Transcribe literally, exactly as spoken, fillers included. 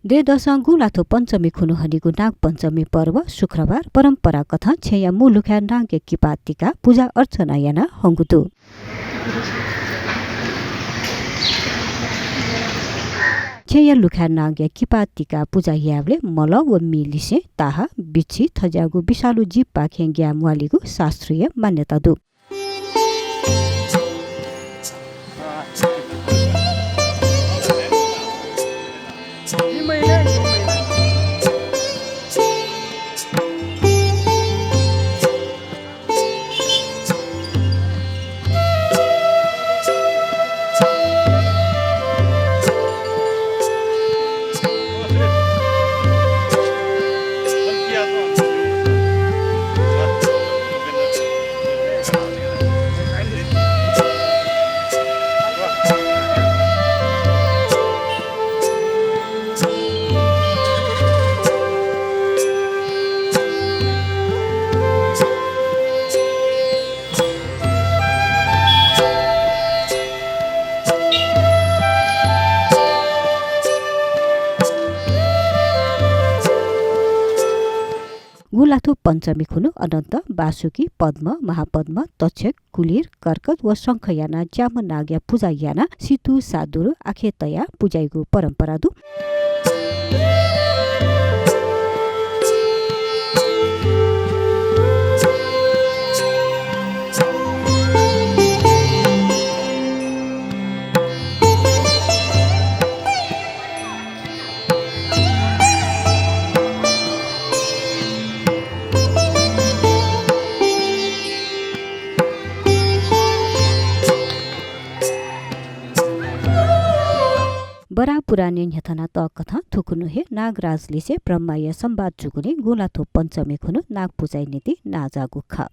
दँय्‌दसं गुँलाथ्व पञ्चमी खुन्हु हनीगु नाग पञ्चमी पर्व शुक्रबार परम्पराकथं छेँया मू लुखाय् नागया किपा तिकाः पुजा अर्चना याना हंगु दु। छेँया लुखाय् नागया किपा तिकाः पुजा यायेबलय् मल व मि लिसें ताहा, बिच्छी, थज्याःगु विषालु जीवपाखें ग्याये म्वालीगु शास्त्रीय मान्यता दु। गुँलाथ्व पञ्चमी खुन्हु अनन्त, बासुकी, पद्म, महापद्म, तक्षक, कुलिर, कर्कट व शंख यानाः च्याम्ह नागया पुजा यानाः सितु सादुरु आखे तयाः पुजाइगु परम्परा दु। बराह पुराणय् न्ह्यथनातःगु कथं थुकुन्हु हे नागराज लिसे ब्रह्माया संवाद जूगुलिं गुँलाथ्व पञ्चमी खुन्हु नाग पुजाया निंतिं नांजाःगु खः।